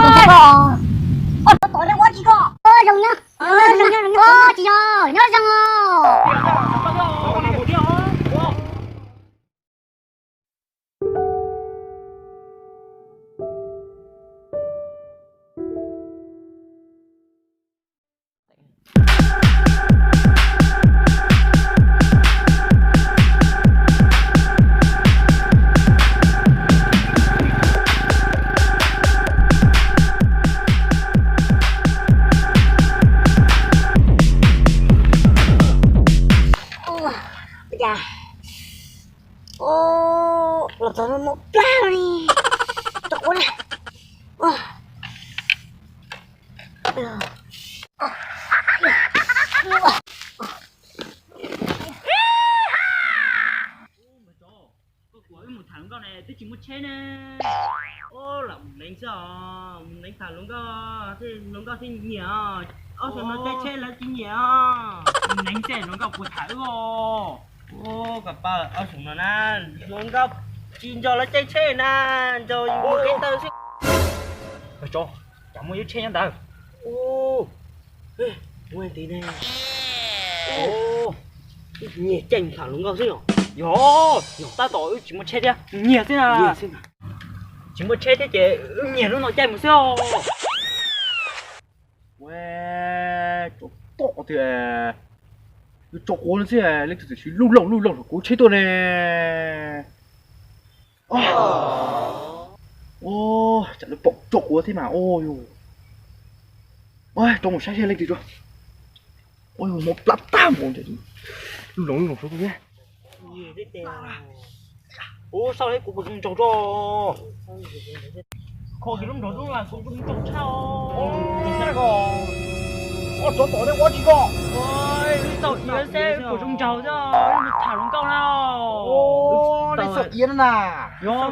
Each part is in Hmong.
Tus koj, oj, tsov tom neb ua tsi koj? Zoo nyob, zoo nyob, zoo nyob, tsis yog nyob zoo os. Ua cas, o, los txog no mob plab no ne. Tau ua na. Koj kuam wb mus tham hluas nkauj ne twb tsis muaj tsheb ne. Lam mus neev xwb os, mus neev tham hluas nkauj, hluas nkauj thiaj nyiam os. Ob xyoos no caij tsheb lawv tsis nyiam os. Mus neev xwb hluas nkauj puas tham wb os. Ua, koj pab, ob xyoos no na, hluas nkauj tsis nrog lawv caij tsheb na, nrog yus mus kev taw xwb. Tsov, cas muaj ib tsheb nyob ntawd. Ua, ua ti ne. Nyiag caij mus tham hluas nkauj xwb os. Yog, tab tom wb tsis muaj tsheb thiab, nyiag xwb na. Tsis muaj tsheb thiab ces wb nyiag lub no caij mus xwb os. Ua, tsov tom tiag, wb tso quav no xwb, leej twg txawm siv lub loog lub loog kuv tsheb tuaj ne. Ua, cas lawv pom tso quav thiab mas, ua, rov mus saib seb leej twg tso. Ua, mob plab tag npaum, lub loog lub loog suav tuaj thiab. Ua, xauj seb kuv puas zoo nraug tso. Kho kiag lub nraug dub mas kuv zoo nraug tshaj os. Ua, tsov tom neb ua tsi koj? Wb xauj iav seb puas zoo nraug xwb, wb mus tham hluas nkauj na. Neb xauj iav no na? Yog,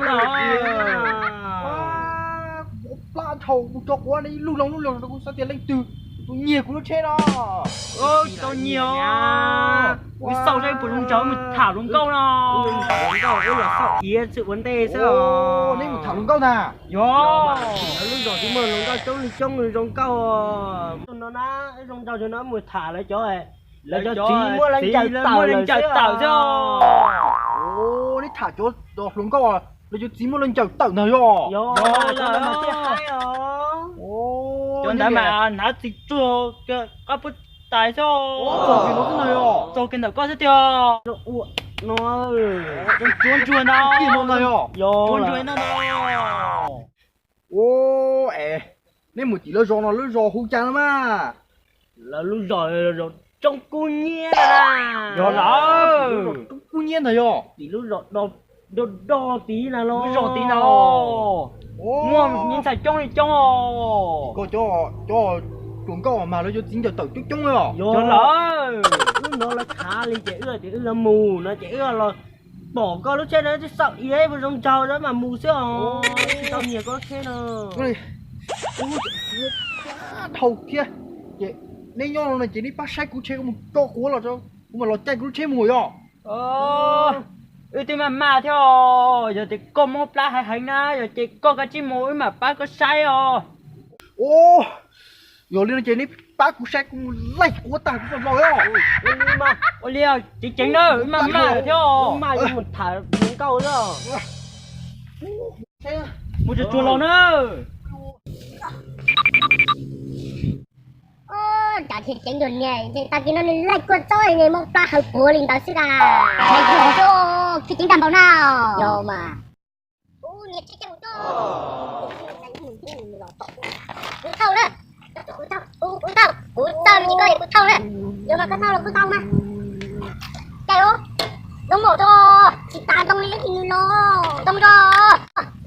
mob plab dhau, kuv tso quav ne, lub loog lub loog rau kuv xav tias leej twg tus nyiag kuv lub tsheb no. Tsis tau nyiag, wb xauj seb puas zoo nraug, wb mus tham hluas nkauj no. Wb los xauj iav xwb ua ntej xwb os. Neb mus tham hluas nkauj na? Yog, lub zos tsis muaj hluas nkauj coob li coob zoo nkauj no na, zoo nraug no mus tham lawv cov, lawv cov txiv muaj leej ncaws tawm xwb os. Neb tham cov hluas nkauj, lawv cov txiv muaj leej ncaws tawm ntag yog? Yog, cov ntawd mas hnav txiv tsuag qab puab tais xwb. Txog kiag ntawm koj xwb tiag. Ua, no, tsuav ntsuag no. Yog, tsuav ntsuag no. Ua, es neb mus tim lawv zos no lub zos hu cas no mas? Lawv lub zos Roob Kub Nyiab na. Yog lawm, Roob Kub Nyiab ntag yog. Tim lub zos do do tid na los. Lub zos tid na. Muaj me ntxhais coob li coob os. Koj cov, cov hluas nkauj mas lawv cov txiv ncaws tawm coob coob os. Yog lawm, wb hnov lawv khav li ces wb tias wb los mus no ces wb los pom koj lub tsheb na, twb xauj iav ib puas zoo nraug na mas mus xwb os. Tsis tau nyiag koj tsheb no. Dhau thiab. Ces neb nyob no ces neb pab saib kuv tsheb, kuv mus tso quav los, kuv mam los caij kuv lub tsheb mus yog. Wb twb maj maj thiab, yog tias koj mob plab heev heev na yog ces koj kav tsij mus wb mam pab koj saib os. Yog li no ces neb pab kuv saib kuv mus laij quav tag kuv mam los os. Ua li ceev ceev na, wb maj maj thiab, maj mus tham hluas nkauj na. Mus tsuag tsuag los na. Cas thiaj ceev dua niag tag kis no nws laij kuaj txob mob plab hawv puav li ntawd xwb a. Laij kuaj xwb, khib ceev tag npaum na. Yog mas. Kuv thauj na, kuv thauj, kuv thauj, kuv txawj li koj kuv thauj na. Yog mas koj thauj los kuv thauj mas. Cais ub, ntoo npaum tso, tsis tas ntoo li ib tug nws no, ntoo tso.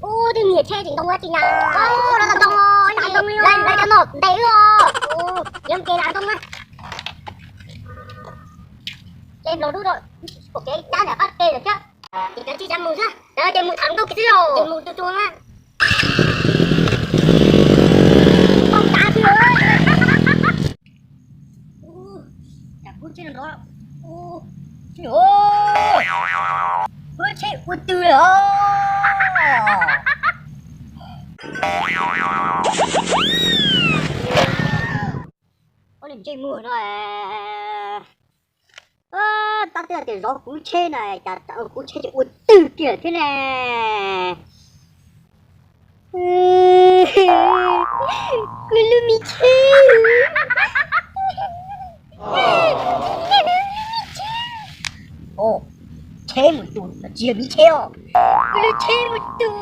Ub, twb nyiag tsheb tseem ntoo ua tsis nyam. Ub, no tau ntoo, lam ntoo li, lawv cov nom ntes wb os. Ub, yuav ntes lam ntoo na. Ces nploos dub rau, pom kev cab nram qab ke lawm thiab. Ces kav tsij cab mus xwb, ces mus tham nkauj kiag xwb los. Ces mus tsuag tsuag na. Poob kav xwb. Cas kuv tsheb nrov, kuv tsheb ua twg lawm os? tias zov kuv lub tsheb na, cas kuv lub tsheb ces ua twg kiag thiab ne. Kuv lub me tsheb. Tsheb mus tus tsis yog me tsheb os. Kuv lub tsheb mus tus.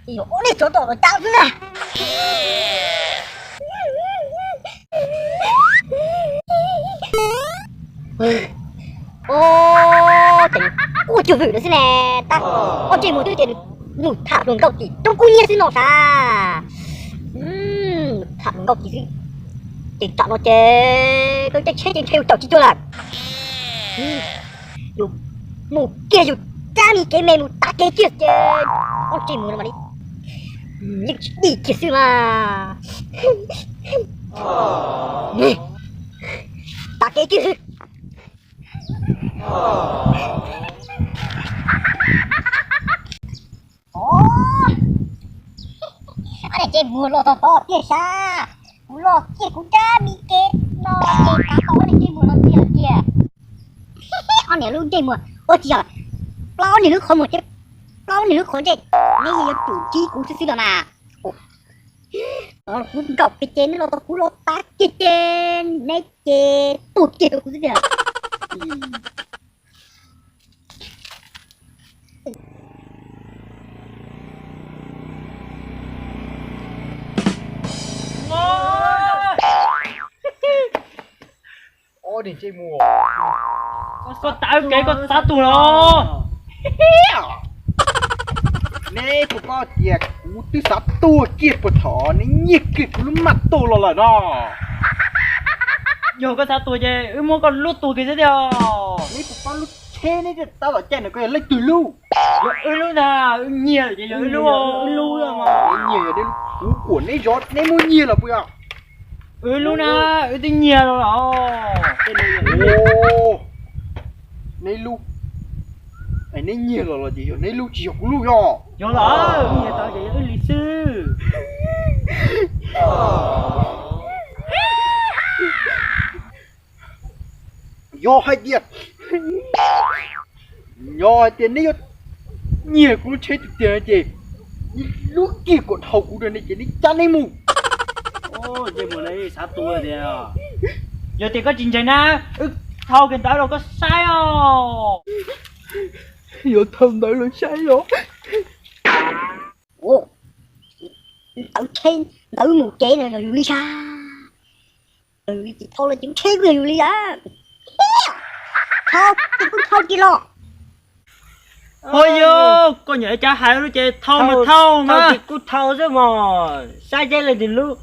Ua nej tsov tom los cab xwb na. Ua cuag vwm no xwb ne, tab ob ntsej muag twb tias mus tham hluas nkauj tim roob kub nyiab xwb no sav. Tham hluas nkauj tim xwb, ces tsam no ces koj caij tsheb ces ntshe yus caum tsis cuag lawm. Yus mus kiag yus rab me kev me mus tav kev kiag ces ob ntsej muag no mas yeej tsis dim kiag xwb mas. Tav kev kiag xwb. Ob niag ntsej muag los tog tog tiag sab, kuv los kiag kuv rab me kev no ces tav tau ob niag ntsej muag no tiag tiag. Ob niag lub ntsej muag ua tsis yog, plaub niag lub qhov muag thiab plaub niag lub qhov ntsej, neb yeej yuav tsum ntsib kuv xwb xwb los mas. Kuv nkaum pes ces neb los tau kuv los tav kiag ces neb ces tuag kiag rau kuv xwb tiag. Ob niag ntsej muag, koj tav kev koj xav tuag los? Neb puas paub tias kuv twb xav tuag kiag puag thaum neb nyiag kiag kuv lub maj tuaj los lawm no. Yog koj xav tuag ces wb muab koj lub tuag kiag xwb tiag. Neb puas paub lub tsheb neb tab tom caij no koj yog leej twg lub? Yog wb lub ntag, wb nyiag ces yog wb lub. Nyiag yog kuv kuam neb zov neb muab nyiag los puas yog? Wb lub na, wb twb nyiag los los. Neb lub, neb nyiag los los ces yog neb lub tsis yog kuv lub yog? Yog los, nyiag tau ces yog wb li xwb. Yog hais tias, yog hais tias neb yuav nyiag kuv lub tsheb tiag tiag ces neb lub kiag kom dhau kuv rau neb ces neb cab neb mus. Yog tias koj tsis ntseeg na, wb thau kiag ntawv los koj saib os. Yuav thau ntawv los saib os. Ntawv tsheb ntawv mus kev no yog yus li sab. Yus li tsis thau los ces lub tsheb kuj yog yus li a. Thau ces kuj thau kiag los. Ho yog koj nyam cav hais lub ces thau mas thau mas. Kuj thau xwb mas, saib seb leej twg lub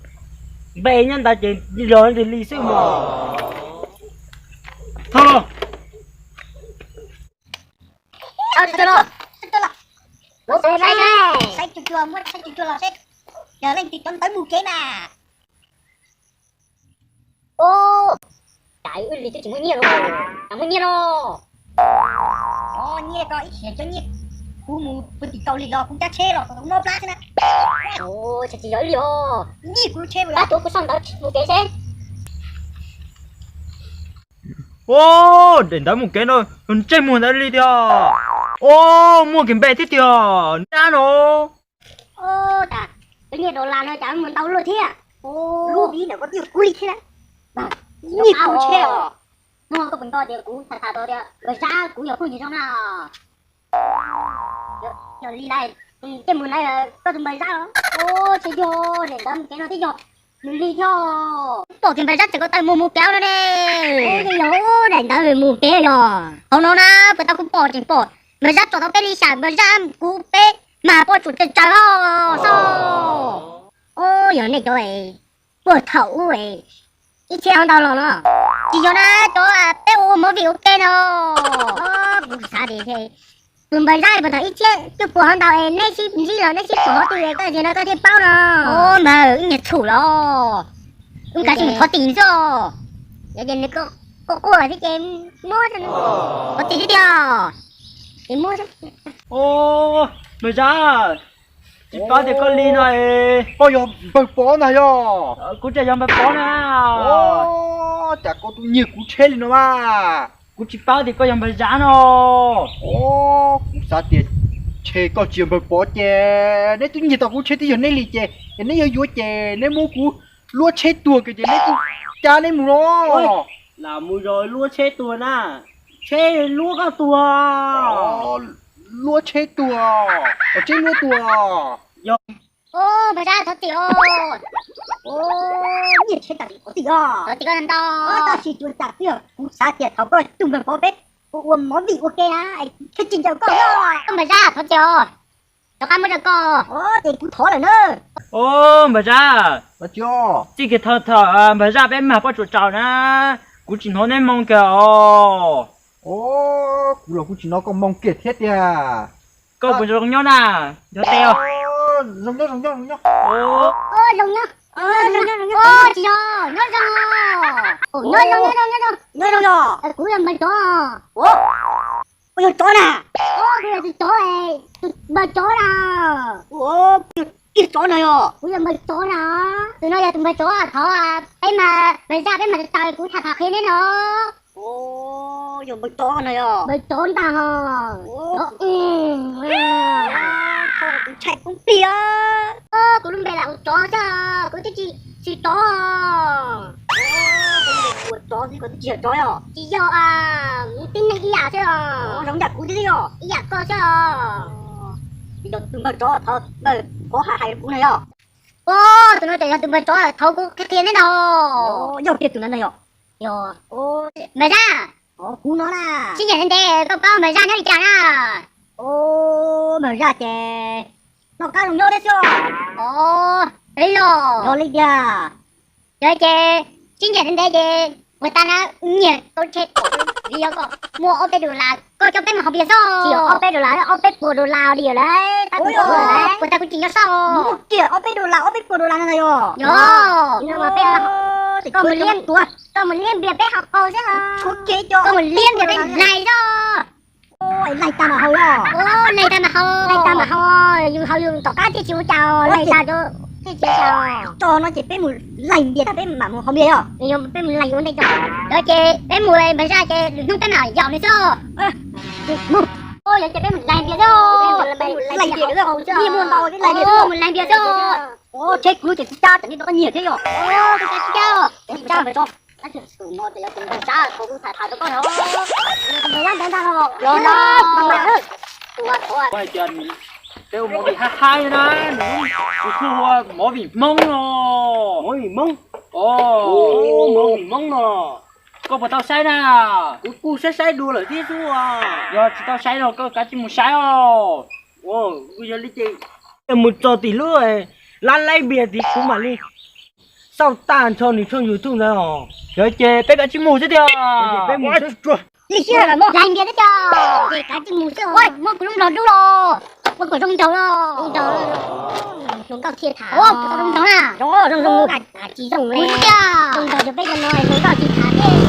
npe nyob ntawd ces los leej twg li xwb mas. Thau los. Saib, saib, saib, saib, muab saib cuag cuag los seb yog leej twg cov ntawv mus kev mas. Ub, cas wb li twb tsis muaj nyiaj los, cas muaj nyiaj no. Nyiaj ko ib tsam cov nyiaj kuv mus pw tim kaus lim los kuv cab tsheb los kuv noj plab xwb na. Ub, tsis yog wb li os. Nyiaj kuv tsheb pab tuav kuv soj ntawv mus kev seb. Ub, daim ntawv mus kev no, ntsej muag ntawd li tiag. Ub, muaj kiag npe thiab tiag, nab no. Ub, cas tus nyiaj dollar no cas mus ntau luaj thiab. Lub vib ntawm koj twb yog kuv li thiab na. Nyiaj kuv tsheb os. Hnub no koj puas nco tias kuv tham tham tau tias npawg Zab kuv yog phooj ywg zoo na. Yog li ntawd, ntsej muag ntawd koj tus npawg Zab los? Ub, tsis yog, daim ntawv mus kev no twb yog nws li thiab. Pom tias npawg Zab tseem ko taw mus mus kev no ne. Yog daim ntawv mus kev yog hauv no na, puas tau kuv pom tseem pom npawg Zab tso tau peb li xyam, npawg Zab kuv peb mag poj tsum tsaws tsaws os. Ub, yog nej cov puag thaum ub ib txhiab hov ntau los no, tsis yog na, cov peb ua movie ua ke no. Kuv xav tias tus npawg Zab puag thaum ib txhiab cuaj puas hov ntau es neb sib ntsib los neb sib pom hov twg koj tias no koj thiaj paub no. Ub, npawg, wb nyiag txhum los, wb kav tsij mus thov tim xwb. Yog ces nws quaj quaj thiab ces muab, thov tim xwb tiag, ces muab. Npawg Zab, Tsis paub tias koj li no es. Koj yog npawg Pov ntag yog? Kuv tseem yog npawg Pov na. Cas koj tuaj nyiag kuv tsheb li no mas? Kuv tsis paub tias koj yog npawg Zab no. Kuv xav tias ntshe koj tsis yog npawg Pov ces neb twb nyiag tau kuv tsheb twb yog neb li ces, ces neb yog yuav ces neb muab kuv luab tsheb tuag kiag ces neb kuj cab neb mus no. Lam mus zog luab tsheb tuag na. Tsheb luab koj tuag. Luab tsheb tuag, tsheb luab tuag. Yog. Npawg Zab thov txim os. Nyiag tsheb tas tim thov txim os. Thov txim koj ntau. Tab sis tsuas tas xwb, kuv xav tias thaum koj tus npawg Pov peb ua ua movie ua ke na, tsheb tsis ncaws koj. Npawg Zab thov txim os. Rov qab muab rau koj. Ces kuv thov lawm na. Npawg Zab, txij kiag thaum npawg Zab peb mag pob tsuas tsaus na, kuv tsis hnov neb moo kiag os. Kuv los kuv tsis hnov koj moo kiag thiab tiag. Koj puas zoo nyob na? Yog tes os. Zoo nyob, zoo nyob, zoo nyob. Zoo nyob, zoo nyob, zoo nyob. Tsis yog, nyob zoo. Nyob zoo, nyob zoo, nyob zoo. Kuv yog npawg Tsov. Kuv yog Tsov na. Kuv yog tus Tsov, npawg Tsov na. Kuv yog Tsov na yog. Kuv yog npawg Tsov na. Tus no yog tus npawg Tsov thov peb mas, npawg Zab peb mas tau kuv tham tham qhia neb no. Yog npawg Tsov no yog. Npawg Tsov ntag. Kuv ntshai poob plig. Kuv lub npe lam ua Tsov xwb, kuv twb tsis, tsis Tsov. Kuv lub npe ua Tsov xwb, kuv twb tsis yog Tsov os. Tsis yog, tib neeg ib yam xwb os. Zoo yam kuv thiab yog. Ib yam koj xwb os. Yog tus npawg Tsov thov npawg Pov hais hais rau kuv no yog. Tus no ces yog tus npawg Tsov thov kuv qhia qhia neb ntag. Yog tiag tus no ntag yog. Npawg Zab, kuv no na. Sib ncaim ntev ntev koj paub npawg Zab nyob li cas na? Npawg Zab ces noj qab zoo nyob thiab xwb. Yog li tiag. Yog ces sib ncaim ntev ntev ces puas tas na, nyiag tau tsheb tom vim yog koj muaj ob peb dollar, koj coj peb mus haus npias xwb. Tsis yog ob peb dollar, ob peb puas dollar li lawm. Puas tas kuv tsis nco sab os. Kiag ob peb dollar, ob peb puas dollar no yog. Yog. Koj mus liab, koj mus liab npias peb haus qau xwb. Koj mus liab npias peb laig xwb. Laig tas mas haus yog. Laig tas mas haus, laig tas mas haus, yus haus yus tom qab thiaj tsis ua cas, laig tas thiaj tsis ua cas. Tso no ces peb mus laig npias tas peb mam mus haus npias yog. Peb mus laig ua ntej tso. Yog ces peb mus npawg Zaj ces lwm hnub peb mam yaum nws xwb. Yog ces peb mus laig npias xwb. Laig npias xwb, mus laig npias xwb. Tsheb kuv lub ces tsis cab, tam sim no koj nyiag thiab yog. Cab npawg Tsov. Tus no ces yog tus npawg Zaj thov kuv tham tham rau koj no. Npawg Zaj ntawd ntag los. Los los. Hais tias peb ua movie haib haib na, nws kuj hu ua movie Hmoob no. Movie Hmoob. Movie Hmoob no. Koj puas tau saib na? Kuv kuj saib saib dua lawm thiab xwb. Yog tsis tau saib no koj kav tsij mus saib os. Kuv yog li ces mus txog tim lub lab laib npias tid kuv mam li xauj tag nrho nws tshooj YouTube ntawd os. Yog ces peb kav tsij mus xwb tiag. Li siab lawm, laig npias xwb tiag. Ces kav tsij mus xwb, muab kuv lub nplog dub los, ua kom zoo nraug los. Zoo nkauj thiaj tham. Zoo nraug na. Zoo zoo, tsis zoo li. Zoo nraug yog peb cov no zoo nkauj tsis tham thiab.